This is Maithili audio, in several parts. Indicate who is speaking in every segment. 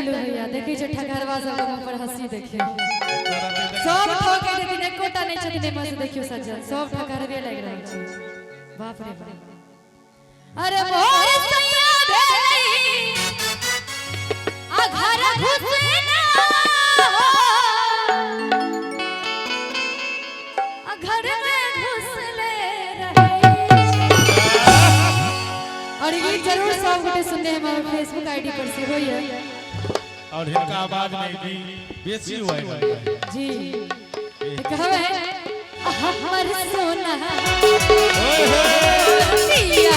Speaker 1: लल्लू भैया देखै छै ठकहरवा सब के मुंह पर हंसी देखियौ। सब ठकै छथिन, एकोटा नहि छथिन एहिमे से। देखियौ सज्जन सब ठकहरवे लागि रहल छै। बाप रे बाप। अरे मोर सैया भेलै आ घर घुसना हो, आ घर में घुसले रहै छै। और ई गीत जरूर सब गोटे सुनने हमर फेसबुक आईडी पर सेहो ये।
Speaker 2: और हिनका आवाज में भी बेसी वायरल है।
Speaker 1: जी कहबै हमर सोना पिया,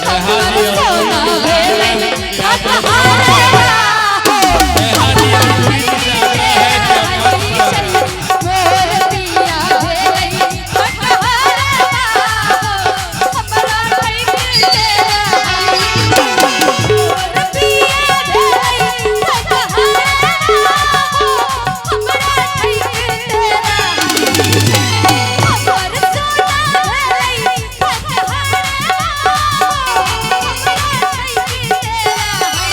Speaker 1: हमर सोना भेलै ठकहरवा। मोर पिया भेलै ठकहरवा, हमरा ठकते रहै। मोर पिया भेलै ठकहरवा, हमरा ठकते रहै। हमर सोना भेलै ठकहरवा, हमरा ठकते रहै।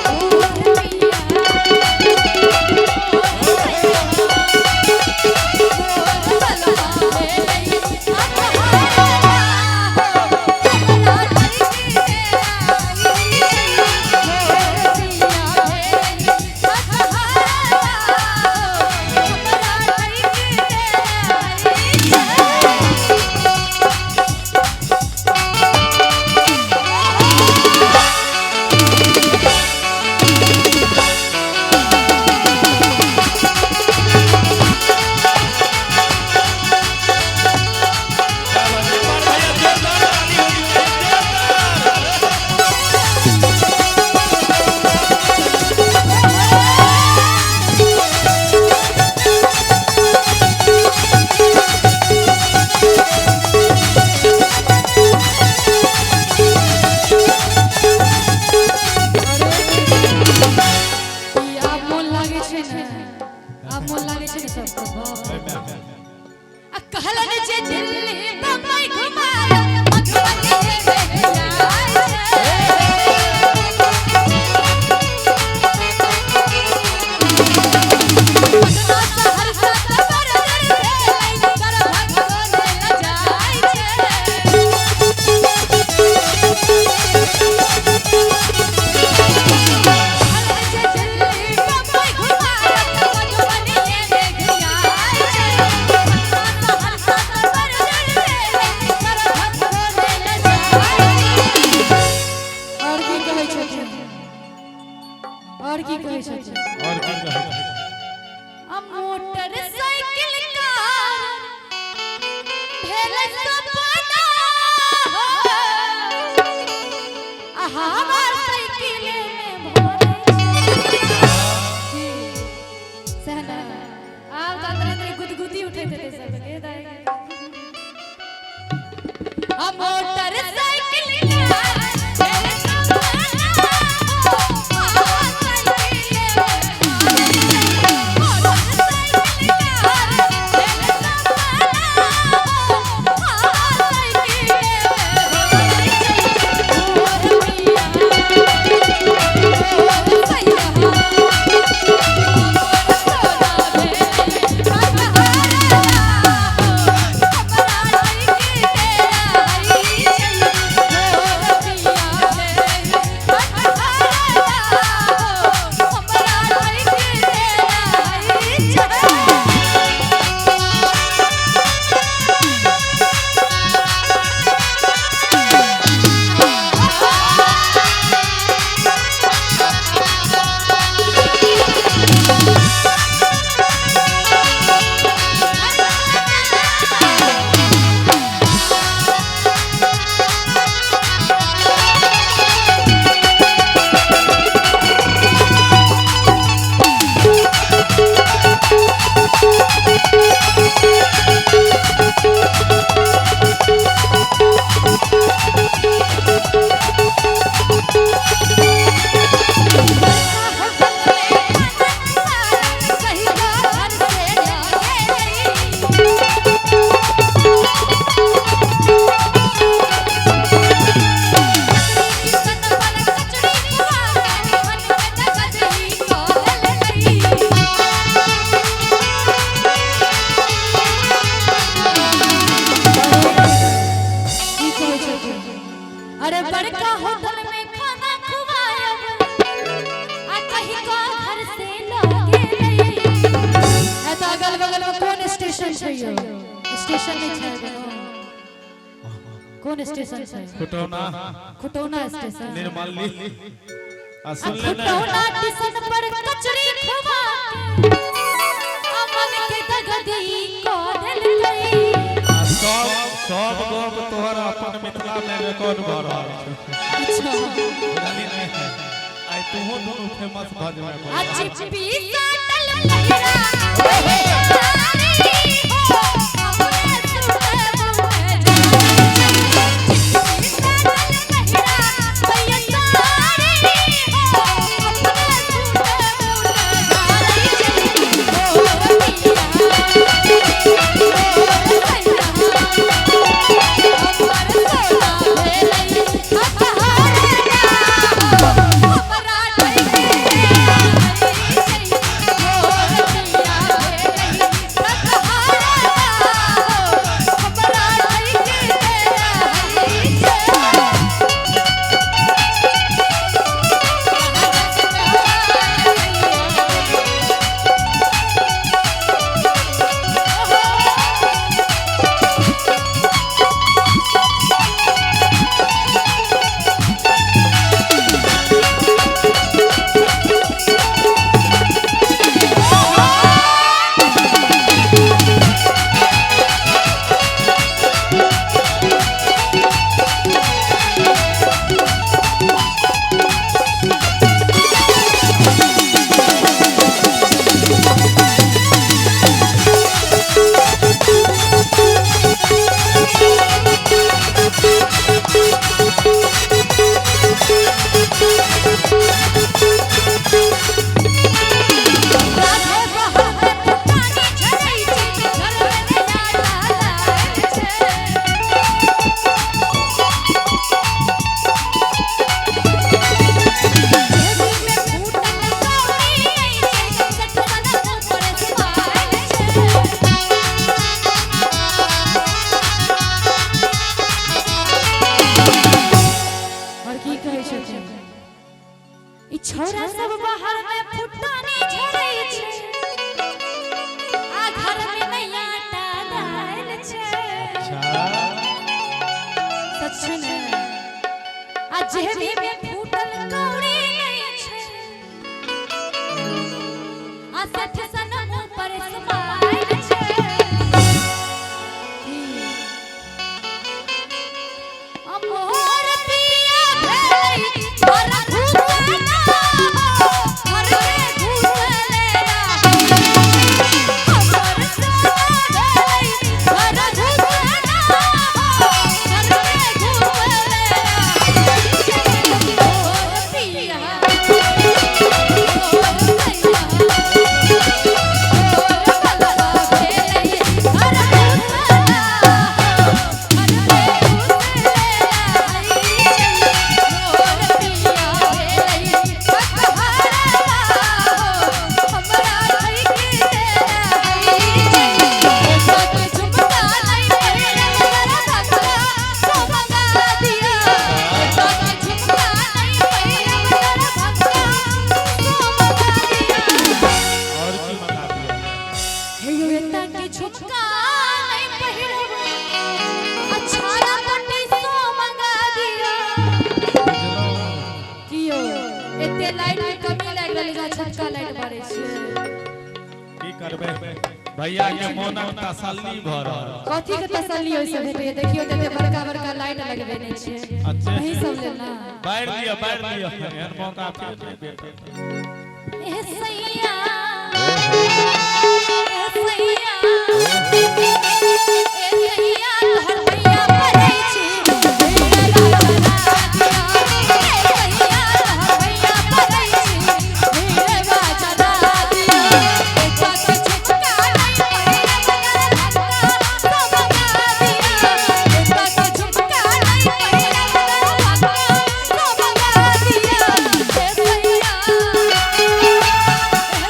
Speaker 1: मोर पिया
Speaker 2: भैया जोरदार ताली होगी, जोरदार।
Speaker 1: ई आब मोन लागै छै ने, आब मोन लागै छै ने सबके। बाप रे बाप। आ कहलन जे दिल्ली बम्बई घुमायो, मधुबनी में जाय छै। पटना सहरसा त बड़ दूर भेलै, दरभंगो ने जाय छै। कहलन जे दिल्ली बम्बई घुमायो, मधुबनी में जाय छै। पटना सहरसा त बड़ दूर भेलै, दरभंगो ने जाय छै। और की कहै छथिन? और की कहै छथिन?
Speaker 2: और की कहै छै?
Speaker 1: आ मोटर साइकिल कार भेल सपना हो, आ हमर साइकिल में भरै छै। की सएह ने? आब तऽ अंदर अंदर गुदगुदी उठैत हेतै सबके दाइ। आ मोटर साइकिल कार भेल सपना हो, हमर साइकिल में भरै छै। मोटर साइकिल कार भेल सपना हो, हमर साइकिल में भरै छै। मोर पिया, मोर सैया, मोर सोना भेलै ठकहरवा, हमरा ठकते रहै। अरे बड़का होटल में खाना खुवायब आ कहीं का घर से लगे नहीं।
Speaker 3: ए तऽ अगल बगल में कोन स्टेशन छै यौ? स्टेशन नहीं छै कोनो? कोन स्टेशन छै?
Speaker 2: खुटौना।
Speaker 3: खुटौना स्टेशन।
Speaker 2: निर्मली आ
Speaker 1: आ
Speaker 2: सुन ले ने।
Speaker 1: खुटौना टिसन पर कचरी खुआ के आ मन के दगदी कऽ देलकै।
Speaker 2: आ सब सब गप तोहर अपन मिथिला में रिकॉर्ड भऽ रहल छै।
Speaker 3: अच्छा।
Speaker 2: बुझलही ने? आइ तुहो दुनू फेमस भऽ जेबै।
Speaker 1: आ चिप्पी साटल पहिरा ओहे सारी हो अपने सुते मुहे जाई। चिप्पी साटल पहिरा भैया सारी हो अपने सुते मुहे जाई। ओ पिया ओ सैया हमर सोना भेलै अपहारा हमरा ठैके राधे बहर में पानी झरै छै, घर में नया लाल छै। जेबी में फूटल कौड़ी नै छै, सठवन ऊपर स्माइल छै।
Speaker 3: और की कहै छथिन?
Speaker 1: ई छौरा सब बाहर में फुटानी झरै छै आ घर में नया आटा दाल छै।
Speaker 2: अच्छा।
Speaker 3: सच छै ने?
Speaker 1: आ जेबी में फूटल कौड़ी नै छै आ सठ सन ऊपर स्माइल छै।
Speaker 3: की?
Speaker 1: आ मोर पिया भेलै घर घुसना हो, घर में घुसले हमर सोना भेलै घर घुसना हो, घर में घुसले मोर पिया ओ सैया मोर बलवा भेलै घर घुसना हो, घर में घुसले मोर पिया भेलै बकहरवा हो, हमरा ठैके तेरा के झुमका नहीं पहिरल दरभंगा सो मंगा दिया। के झुमका नहीं पहिरल दरभंगा सो मंगा दिया।
Speaker 2: और की मंगा दिया?
Speaker 1: हे यो एता के झुमका नहीं पहिरब अछाड़ा पट्टी सो मंगा दिया।
Speaker 2: बुझलहुँ?
Speaker 3: की यौ, एते लाइट के कमी लागि रहलै जे छोटका लाइट बारै छियै।
Speaker 2: की करबै, भैया के मोनक तसल्ली भऽ रहल छै।
Speaker 3: कथी के तसल्ली ओहिसँ भेटैए? देखियौ तऽ एते बड़का बड़का लाइट लगबेने छियै।
Speaker 2: अच्छा।
Speaker 3: अहीं सब लेल ना।
Speaker 2: बारि दिअ, बारि दिअ, एहन मौका फेर नहि भेटत।
Speaker 1: ए सैया ए सैया ए सैया तोहर भैया पढ़ै छी भीड़ बाजा दिया। ए सैया तोहर भैया पढ़ै छी भीड़ बाजा दिया। एता के झुमका नहीं पहिरब दरभंगा सो मंगा दिया। एता के झुमका नहीं पहिरब दरभंगा सो मंगा दिया। ए सैया ए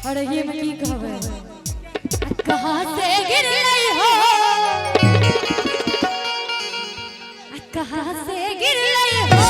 Speaker 3: और ये में की कहबै, कहाँ से गिरलै हो, कहाँ से गिरलै हो,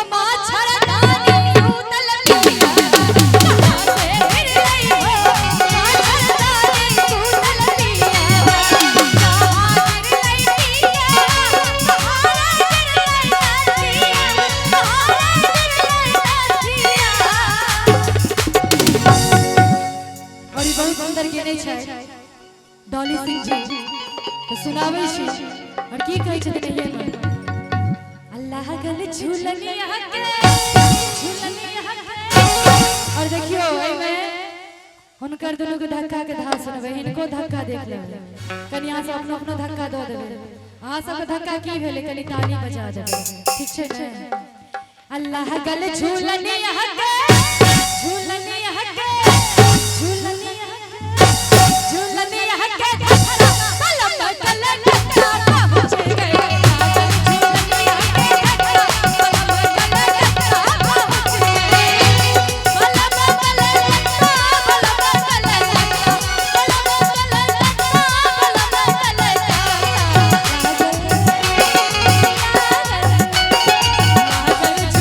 Speaker 3: अमा छरदानी उतल पिया, कहाँ से गिरलै हो, अमा छरदानी उतल पिया, कहाँ गिरलै पिया, कहाँ गिरलै पिया, कहाँ गिरलै पिया। और ई बहुत सुंदर गेने छै डॉली सिंह जी, तो सुनाबै छी और की कहै छथिन एहिमे, अल्लाह गल झूलनिया के, झूलनिया के। और देखियो एहिमे हुनकर दुनू के धक्का के धार सुनबै, हिनको धक्का देख लेबै, कनि अहाँ सब अपनो अपनो धक्का दऽ देबै, अहाँ सबके धक्का की भेलै कनि ताली बजा देबै, ठीक छै ने। अल्लाह गल झूलनिया के, झूलनिया के, झूलनिया के, झूलनिया के, कलम कलम पहुँच गए, झूलनिया के कलम कलम पहुँच गए, कलम कलम कलम कलम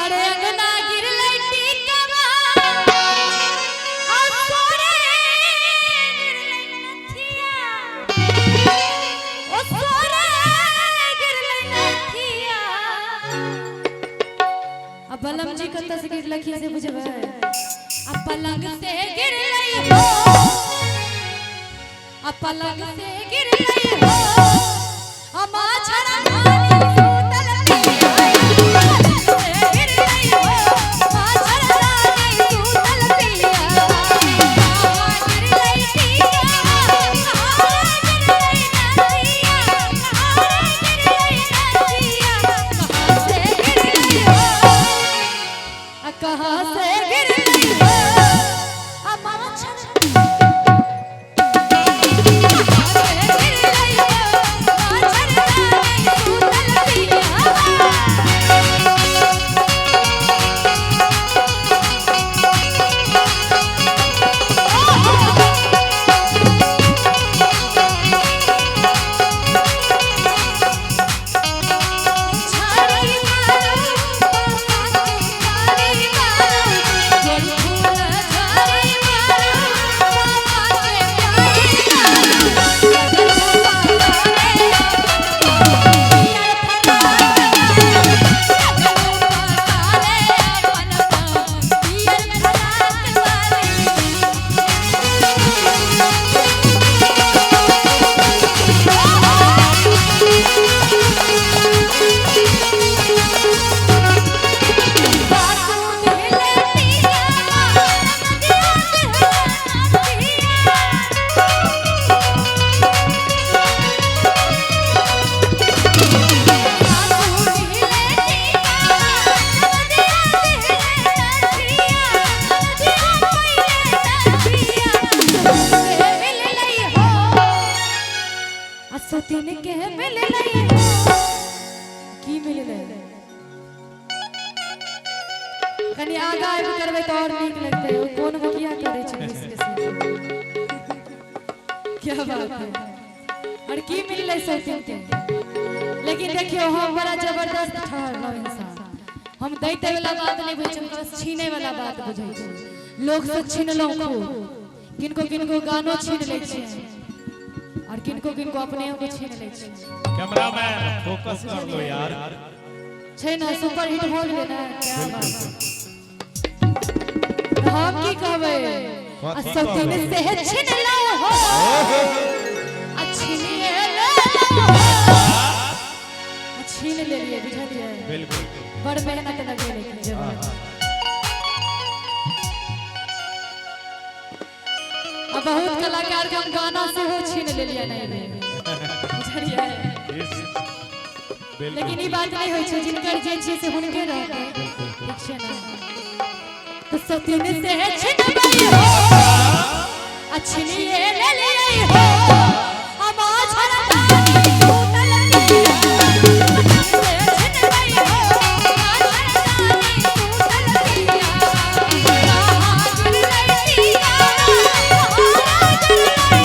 Speaker 3: अरे अंगना गिरलै टिकवा, आ सोरे गिरलै नथिया, ओ सोरे गिरलै नथिया। आ बलम जी कतऽ से गिरलखिन से बुझबै, आ पलंग से गिरलै हो, आ पलंग से गिरलै हो, आ माछरा नानी सुतल पिया, पलंग से गिरलै हो, माछरा नानी सुतल पिया, कहाँ गिरलै टिका, कहाँ गिरलै नथिया, कहाँ गिरलै नथिया, कहाँ से गिरलै हो, आ कहाँ से गिरलै हो, आ माछरा कहाँ से गिरलै हो, सौतीन के मिललै हो। की मिललै? कनि आगा आबि करबै तऽ आओर नीक लगतै। ओ कोन मुखिया करै छै इसके से? क्या बात है। और की मिललै सौतीन के? लेकिन देखियौ, हम बड़ा जबरदस्त ठहरलहुँ इंसान। हम दैते वाला बात नहि बुझै छी, हम बस छीनै वाला बात बुझै छी। लोकसँ छीनलहुँ खूब। किनको किनको गानो छीन लै छियै और किनको किनको अपने को छीन लै छियै।
Speaker 2: कैमरामैन, फोकस कर लो यार।
Speaker 3: छै ने, सुपर हिट भऽ गेलै ने? क्या बात। तऽ हम की कहबै? आ
Speaker 2: कथी
Speaker 3: सब दिन
Speaker 2: कहबै?
Speaker 3: से छिनलहुँ हो, आ छिनिए लेलहुँ हो। आ छीन लेलियै, बुझलियै?
Speaker 2: बिल्कुल।
Speaker 3: बड़ मेहनत लगै लेकिन जबरदस्त। आ बहुत कलाकार के हम गाना सेहो छीन लेलियै, नहीं नहीं, बुझलियै?
Speaker 2: बिल्कुल।
Speaker 3: लेकिन ई बात नहि होइ छै। जिनकर जे छै से हुनके रहतै। ठीक छै ने? तऽ सतीन से छिनबै हो, आ छिनिए लेलियै हो। हम झरदानी टूटल पिया। सतीन से छिनबै हो, झरदानी टूटल पिया। कहाँ गिरलै पिया, कहाँ गिरलै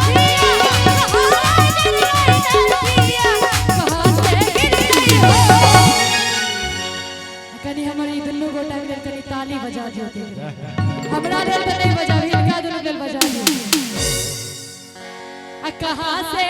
Speaker 3: पिया, कहाँ गिरलै पिया, कहाँ से गिरलै हो। कनि हमर ई दुनू गोटा के लेल कनि ताली बजा दियौ। हमरा लेल तऽ नहि बजाबी, हिनका दुनू लेल बजा दियौ। आ कहाँ से